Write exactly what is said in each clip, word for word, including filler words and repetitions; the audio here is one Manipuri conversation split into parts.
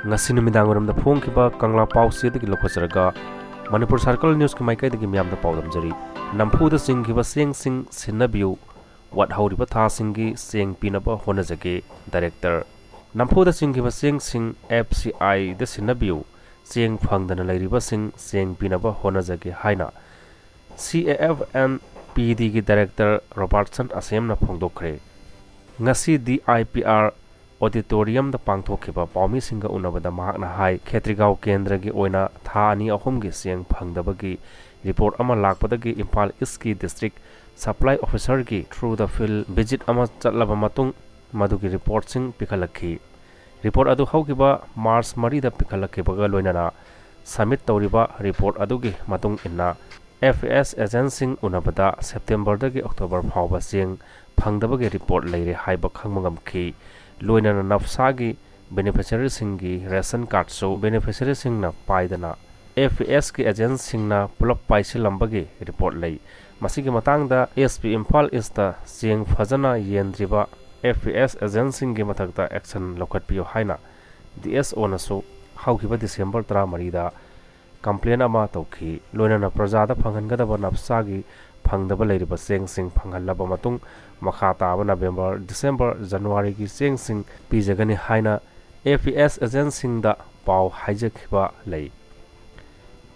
ꯉꯁꯤ ꯅꯨꯃꯤꯗꯥꯡ ꯋꯥꯏꯔꯝꯗ ꯐꯣꯡꯈꯤꯕ ꯀꯪꯂꯥ ꯄꯥꯎꯆꯦꯗꯒꯤ ꯂꯧꯈꯠꯆꯔꯒ ꯃꯅꯤꯄꯨꯔ ꯁꯔꯀꯜ ꯅ꯭ꯌꯨꯁꯀꯤ ꯃꯥꯏꯀꯩꯗꯒꯤ ꯃꯤꯌꯥꯝꯗ ꯄꯥꯎꯗꯝꯖꯔꯤ꯫ ꯅꯝꯐꯨꯗ ꯆꯤꯡꯈꯤꯕ ꯆꯦꯡꯁꯤꯡ ꯁꯤꯟꯅꯕꯤꯌꯨ, ꯋꯥꯠꯍꯧꯔꯤꯕ ꯊꯥꯁꯤꯡꯒꯤ ꯆꯦꯡ ꯄꯤꯅꯕ ꯍꯣꯠꯅꯖꯒꯦ, ꯗꯥꯏꯔꯦꯛꯇꯔ꯫ ꯅꯝꯐꯨꯗ ꯆꯤꯡꯈꯤꯕ ꯆꯦꯡꯁꯤꯡ ꯑꯦꯐ ꯁꯤ ꯑꯥꯏꯗ ꯁꯤꯟꯅꯕꯤꯌꯨ, ꯆꯦꯡ ꯐꯪꯗꯅ ꯂꯩꯔꯤꯕꯁꯤꯡ ꯆꯦꯡ ꯄꯤꯅꯕ ꯍꯣꯠꯅꯖꯒꯦ ꯍꯥꯏꯅ ꯁꯤ A F N P ꯗꯤꯒꯤ director Robertson ꯑꯁꯦꯝꯅ ꯐꯣꯡꯗꯣꯛꯈ꯭ꯔꯦ꯫ ꯉꯁꯤ ꯗꯤ ꯑꯥꯏ ꯄꯤ ꯑꯥꯔ ꯑꯣꯗꯤꯇꯣꯔꯤꯌꯝꯗ ꯄꯥꯡꯊꯣꯛꯈꯤꯕ ꯄꯥꯎꯃꯤꯁꯤꯡꯒ ꯎꯅꯕꯗ ꯃꯍꯥꯛꯅ ꯍꯥꯏ, ꯈꯦꯇ꯭ꯔꯤꯒꯥꯎ ꯀꯦꯟꯗ꯭ꯔꯒꯤ ꯑꯣꯏꯅ ꯊꯥ ꯑꯅꯤ ꯑꯍꯨꯝꯒꯤ ꯆꯦꯡ ꯐꯪꯗꯕꯒꯤ ꯔꯤꯄꯣꯔꯠ ꯑꯃ ꯂꯥꯛꯄꯗꯒꯤ ꯏꯝꯐꯥꯜ ꯏꯁꯀꯤ ꯗꯤꯁꯇ꯭ꯔꯤꯛ ꯁꯄ꯭ꯂꯥꯏ ꯑꯣꯐꯤꯁꯔꯒꯤ through the field visit ꯑꯃ ꯆꯠꯂꯕ ꯃꯇꯨꯡ ꯃꯗꯨꯒꯤ ꯔꯤꯄꯣꯔꯠꯁꯤꯡ ꯄꯤꯈꯠꯂꯛꯈꯤ꯫ ꯔꯤꯄꯣꯔꯠ ꯑꯗꯨ ꯍꯧꯈꯤꯕ ꯃꯥꯔꯆ ꯃꯔꯤꯗ ꯄꯤꯈꯠꯂꯛꯈꯤꯕꯒ ꯂꯣꯏꯅꯅ ꯁꯕꯃꯤꯠ ꯇꯧꯔꯤꯕ ꯔꯤꯄꯣꯔꯠ ꯑꯗꯨꯒꯤ ꯃꯇꯨꯡ ꯏꯟꯅ ꯑꯦꯐ ꯑꯦꯁ ꯑꯦꯖꯦꯟꯁꯤꯡ ꯎꯅꯕꯗ ꯁꯦꯞꯇꯦꯝꯕꯔꯗꯒꯤ ꯑꯣꯛꯇꯣꯕꯔ ꯐꯥꯎꯕ ꯆꯦꯡ ꯐꯪꯗꯕꯒꯤ ꯔꯤꯄꯣꯔꯠ ꯂꯩꯔꯦ ꯍꯥꯏꯕ ꯈꯪꯕ ꯉꯝꯈꯤ꯫ ꯂꯣꯏꯅꯅ ꯅꯞꯁꯥꯒꯤ ꯕꯦꯅꯤꯐꯤꯁꯔꯤꯁꯤꯡꯒꯤ ꯔꯦꯁꯟ ꯀꯥꯔꯗꯁꯨ ꯕꯦꯅꯤꯐꯤꯁꯔꯤꯁꯤꯡꯅ ꯄꯥꯏꯗꯅ ꯑꯦꯐ ꯑꯦꯁꯀꯤ ꯑꯦꯖꯦꯟꯁꯤꯡꯅ ꯄꯨꯂꯞ ꯄꯥꯏꯁꯤꯜꯂꯝꯕꯒꯤ ꯔꯤꯄꯣꯔꯠ ꯂꯩ꯫ ꯃꯁꯤꯒꯤ ꯃꯇꯥꯡꯗ ꯑꯦꯁ ꯄꯤ ꯏꯝꯐꯥꯜ ꯏꯁꯇ ꯆꯦꯡ ꯐꯖꯅ ꯌꯦꯟꯗ꯭ꯔꯤꯕ ꯑꯦꯐ ꯑꯦꯁ ꯑꯦꯖꯦꯟꯁꯤꯡꯒꯤ ꯃꯊꯛꯇ ꯑꯦꯛꯁꯟ ꯂꯧꯈꯠꯄꯤꯌꯨ ꯍꯥꯏꯅ ꯗꯤ ꯑꯦꯁ ꯑꯣꯅꯁꯨ ꯍꯧꯈꯤꯕ ꯗꯤꯁꯦꯝꯕꯔ ꯇꯔꯥꯃꯔꯤꯗ ꯀꯝꯄ꯭ꯂꯦꯟ ꯑꯃ ꯇꯧꯈꯤ꯫ ꯂꯣꯏꯅꯅ ꯄ꯭ꯔꯖꯥꯗ ꯐꯪꯍꯟꯒꯗꯕ ꯅꯞꯁꯥꯒꯤ ꯐꯪꯗꯕ ꯂꯩꯔꯤꯕ ꯆꯦꯡꯁꯤꯡ ꯐꯪꯍꯜꯂꯕ ꯃꯇꯨꯡ ꯃꯈꯥ ꯇꯥꯕ ꯅꯕꯦꯝꯕꯔ, ꯗꯤꯁꯦꯝꯕꯔ, ꯖꯅꯋꯥꯔꯤꯒꯤ ꯆꯦꯡꯁꯤꯡ ꯄꯤꯖꯒꯅꯤ ꯍꯥꯏꯅ ꯑꯦꯐ ꯄꯤ ꯑꯦꯁ ꯑꯦꯖꯦꯟꯁꯤꯡꯗ ꯄꯥꯎ ꯍꯥꯏꯖꯈꯤꯕ ꯂꯩ꯫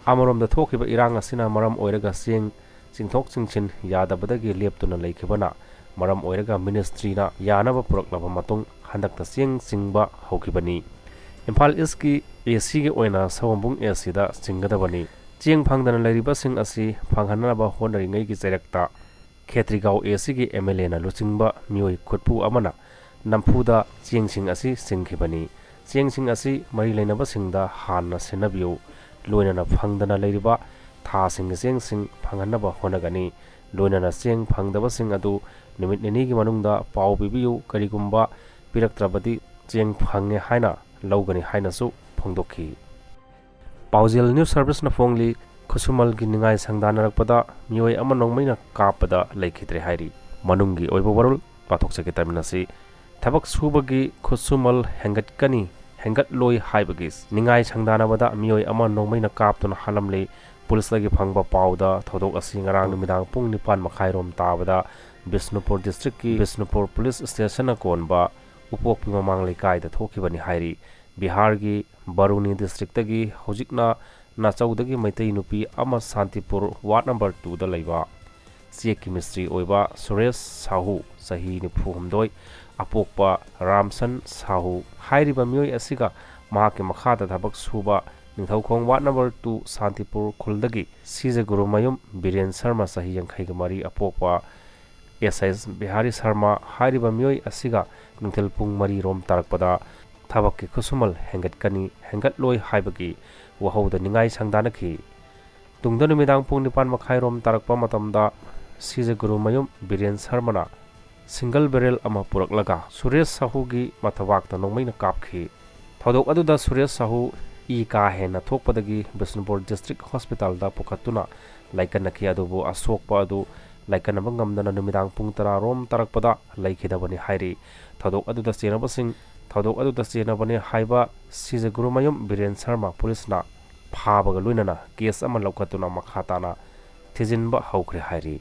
ꯑꯃꯔꯣꯝꯗ ꯊꯣꯛꯈꯤꯕ ꯏꯔꯥꯡ ꯑꯁꯤꯅ ꯃꯔꯝ ꯑꯣꯏꯔꯒ ꯆꯦꯡ ꯆꯤꯡꯊꯣꯛ ꯆꯤꯡꯁꯤꯟ ꯌꯥꯗꯕꯗꯒꯤ ꯂꯦꯞꯇꯨꯅ ꯂꯩꯈꯤꯕꯅ ꯃꯔꯝ ꯑꯣꯏꯔꯒ ꯃꯤꯅꯤꯁꯇ꯭ꯔꯤꯅ ꯌꯥꯅꯕ ꯄꯨꯔꯛꯂꯕ ꯃꯇꯨꯡ ꯍꯟꯗꯛꯇ ꯆꯦꯡ ꯆꯤꯡꯕ ꯍꯧꯈꯤꯕꯅꯤ꯫ ꯏꯝꯐꯥꯜ ꯏꯁꯀꯤ ꯑꯦ ꯁꯤꯒꯤ ꯑꯣꯏꯅ ꯁꯑꯣꯝꯕꯨꯡ ꯑꯦ ꯁꯤꯗ ꯆꯤꯡꯒꯗꯕꯅꯤ꯫ ꯆꯦꯡ ꯐꯪꯗꯅ ꯂꯩꯔꯤꯕꯁꯤꯡ ꯑꯁꯤ ꯐꯪꯍꯟꯅꯕ ꯍꯣꯠꯅꯔꯤꯉꯩꯒꯤ ꯆꯩꯔꯛꯇ ꯈꯦꯇ꯭ꯔꯤꯒꯥꯎ ꯑꯦ ꯁꯤꯒꯤ ꯑꯦꯝ ꯑꯦꯜ ꯑꯦꯅ ꯂꯨꯆꯤꯡꯕ ꯃꯤꯑꯣꯏ ꯈꯨꯠꯄꯨ ꯑꯃꯅ ꯅꯝꯐꯨꯗ ꯆꯦꯡꯁꯤꯡ ꯑꯁꯤ ꯆꯤꯡꯈꯤꯕꯅꯤ꯫ ꯆꯦꯡꯁꯤꯡ ꯑꯁꯤ ꯃꯔꯤ ꯂꯩꯅꯕꯁꯤꯡꯗ ꯍꯥꯟꯅ ꯁꯤꯟꯅꯕꯤꯌꯨ꯫ ꯂꯣꯏꯅꯅ ꯐꯪꯗꯅ ꯂꯩꯔꯤꯕ ꯊꯥꯁꯤꯡꯒꯤ ꯆꯦꯡꯁꯤꯡ ꯐꯪꯍꯟꯅꯕ ꯍꯣꯠꯅꯒꯅꯤ꯫ ꯂꯣꯏꯅꯅ ꯆꯦꯡ ꯐꯪꯗꯕꯁꯤꯡ ꯑꯗꯨ ꯅꯨꯃꯤꯠ ꯅꯤꯅꯤꯒꯤ ꯃꯅꯨꯡꯗ ꯄꯥꯎ ꯄꯤꯕꯤꯌꯨ꯫ ꯀꯔꯤꯒꯨꯝꯕ ꯄꯤꯔꯛꯇ꯭ꯔꯕꯗꯤ ꯆꯦꯡ ꯐꯪꯉꯦ ꯍꯥꯏꯅ ꯂꯧꯒꯅꯤ ꯍꯥꯏꯅꯁꯨ ꯐꯣꯡꯗꯣꯛꯈꯤ꯫ ꯄꯥꯎꯖꯦꯜ ꯅ꯭ꯌꯨꯁ ꯁꯔꯚꯤꯁꯅ ꯐꯣꯡꯂꯤ, ꯈꯨꯠꯁꯨꯃꯜꯒꯤ ꯅꯤꯡꯉꯥꯏ ꯁꯪꯗꯥꯅꯔꯛꯄꯗ ꯃꯤꯑꯣꯏ ꯑꯃ ꯅꯣꯡꯃꯩꯅ ꯀꯥꯞꯄꯗ ꯂꯩꯈꯤꯗ꯭ꯔꯦ ꯍꯥꯏꯔꯤ꯫ ꯃꯅꯨꯡꯒꯤ ꯑꯣꯏꯕ ꯋꯥꯔꯣꯜ ꯄꯥꯊꯣꯛꯆꯒꯦ ꯇꯥꯃꯤꯟꯅꯁꯤ꯫ ꯊꯕꯛ ꯁꯨꯕꯒꯤ ꯈꯨꯠꯁꯨꯃꯜ ꯍꯦꯟꯒꯠꯀꯅꯤ ꯍꯦꯟꯒꯠꯂꯣꯏ ꯍꯥꯏꯕꯒꯤ ꯅꯤꯡꯉꯥꯏ ꯁꯪꯗꯥꯅꯕꯗ ꯃꯤꯑꯣꯏ ꯑꯃ ꯅꯣꯡꯃꯩꯅ ꯀꯥꯞꯇꯨꯅ ꯍꯥꯠꯂꯝꯂꯤ꯫ ꯄꯨꯂꯤꯁꯇꯒꯤ ꯐꯪꯕ ꯄꯥꯎꯗ ꯊꯧꯗꯣꯛ ꯑꯁꯤ ꯉꯔꯥꯡ ꯅꯨꯃꯤꯗꯥꯡ ꯄꯨꯡ ꯅꯤꯄꯥꯟ ꯃꯈꯥꯏꯔꯣꯝ ꯇꯥꯕꯗ ꯕꯤꯁꯅꯨꯄꯨꯔ ꯗꯤꯁꯇ꯭ꯔꯤꯛꯀꯤ ꯕꯤꯁꯅꯨꯄꯨꯔ ꯄꯨꯂꯤꯁ ꯁ꯭ꯇꯦꯁꯟꯅ ꯀꯣꯟꯕ ꯎꯄꯣꯛꯄꯤ ꯃꯃꯥꯡ ꯂꯩꯀꯥꯏꯗ ꯊꯣꯛꯈꯤꯕꯅꯤ ꯍꯥꯏꯔꯤ꯫ ꯕꯤꯍꯥꯔꯒꯤ ꯕꯥꯔꯨꯅꯤ ꯗꯤꯁꯇ꯭ꯔꯤꯛꯇꯒꯤ ꯍꯧꯖꯤꯛꯅ ꯅꯥꯆꯧꯗꯒꯤ ꯃꯩꯇꯩ ꯅꯨꯄꯤ ꯑꯃ ꯁꯥꯟꯇꯤꯄꯨꯔ ꯋꯥꯔꯗ ꯅꯝꯕꯔ ꯇꯨꯗ ꯂꯩꯕ ꯆꯦꯛꯀꯤ ꯃꯤꯁꯇ꯭ꯔꯤ ꯑꯣꯏꯕ ꯁꯨꯔꯦꯁ ꯁꯥꯍꯨ, ꯆꯍꯤ ꯅꯤꯐꯨ ꯍꯨꯝꯗꯣꯏ, ꯑꯄꯣꯛꯄ ꯔꯥꯝꯁꯟ ꯁꯥꯍꯨ ꯍꯥꯏꯔꯤꯕ ꯃꯤꯑꯣꯏ ꯑꯁꯤꯒ ꯃꯍꯥꯛꯀꯤ ꯃꯈꯥꯗ ꯊꯕꯛ ꯁꯨꯕ Ningthoukhong ward number two Shantipur ꯈꯨꯜꯗꯒꯤ ꯁꯤꯖꯒꯨꯔꯨꯃꯌꯨꯝ ꯕꯤꯔꯦꯟ ꯁꯔꯃ, ꯆꯍꯤ ꯌꯥꯡꯈꯩꯒ ꯃꯔꯤ, ꯑꯄꯣꯛꯄ ꯑꯦꯁ ꯑꯦꯁ ꯕꯤꯍꯥꯔꯤ ꯁꯔꯃ ꯍꯥꯏꯔꯤꯕ ꯃꯤꯑꯣꯏ ꯑꯁꯤꯒ ꯅꯨꯡꯊꯤꯜ ꯄꯨꯡ ꯃꯔꯤ ꯔꯣꯝ ꯇꯥꯔꯛꯄꯗ ꯊꯕꯛꯀꯤ ꯈꯨꯠꯁꯨꯃꯜ ꯍꯦꯟꯒꯠꯀꯅꯤ, ꯍꯦꯟꯒꯠꯂꯣꯏ ꯍꯥꯏꯕꯒꯤ ꯋꯥꯍꯧꯗ ꯅꯤꯡꯉꯥꯏ ꯁꯪꯗꯥꯅꯈꯤ꯫ ꯇꯨꯡꯗ ꯅꯨꯃꯤꯗꯥꯡ ꯄꯨꯡ ꯅꯤꯄꯥꯟ ꯃꯈꯥꯏꯔꯣꯝ ꯇꯥꯔꯛꯄ ꯃꯇꯝꯗ ꯁꯤꯖꯒꯨꯔꯨꯃꯌꯨꯝ ꯕꯤꯔꯦꯟ ꯁꯔꯃꯅ ꯁꯤꯡꯒꯜ ꯕꯦꯔꯦꯜ ꯑꯃ ꯄꯨꯔꯛꯂꯒ ꯁꯨꯔꯦꯁ ꯁꯥꯍꯨꯒꯤ ꯃꯊꯕꯥꯛꯇ ꯅꯣꯡꯃꯩꯅ ꯀꯥꯞꯈꯤ꯫ ꯊꯧꯗꯣꯛ ꯑꯗꯨꯗ ꯁꯨꯔꯦꯁ ꯁꯥꯍꯨ ꯏ ꯀꯥ ꯍꯦꯟꯅ ꯊꯣꯛꯄꯗꯒꯤ ꯕꯤꯁꯅꯨꯄꯨꯔ ꯗꯤꯁꯇ꯭ꯔꯤꯛ ꯍꯣꯁꯄꯤꯇꯥꯜꯗ ꯄꯨꯈꯠꯇꯨꯅ ꯂꯥꯏꯀꯠꯅꯈꯤ, ꯑꯗꯨꯕꯨ ꯑꯁꯣꯛꯄ ꯑꯗꯨ ꯂꯥꯏꯀꯠꯅꯕ ꯉꯝꯗꯅ ꯅꯨꯃꯤꯗꯥꯡ ꯄꯨꯡ ꯇꯔꯥ ꯔꯣꯝ ꯇꯥꯔꯛꯄꯗ ꯂꯩꯈꯤꯗꯕꯅꯤ ꯍꯥꯏꯔꯤ꯫ ꯊꯧꯗꯣꯛ ꯑꯗꯨꯗ ꯆꯦꯟꯅꯕꯁꯤꯡ, ꯊꯧꯗꯣꯛ ꯑꯗꯨꯗ ꯆꯦꯟꯅꯕꯅꯤ ꯍꯥꯏꯕ ꯁꯤꯖꯒꯨꯔꯨꯃꯌꯨꯝ ꯕꯤꯔꯦꯟ ꯁꯔꯃ ꯄꯨꯂꯤꯁꯅ ꯐꯥꯕꯒ ꯂꯣꯏꯅꯅ ꯀꯦꯁ ꯑꯃ ꯂꯧꯈꯠꯇꯨꯅ ꯃꯈꯥ ꯇꯥꯅ ꯊꯤꯖꯤꯟꯕ ꯍꯧꯈ꯭ꯔꯦ ꯍꯥꯏꯔꯤ꯫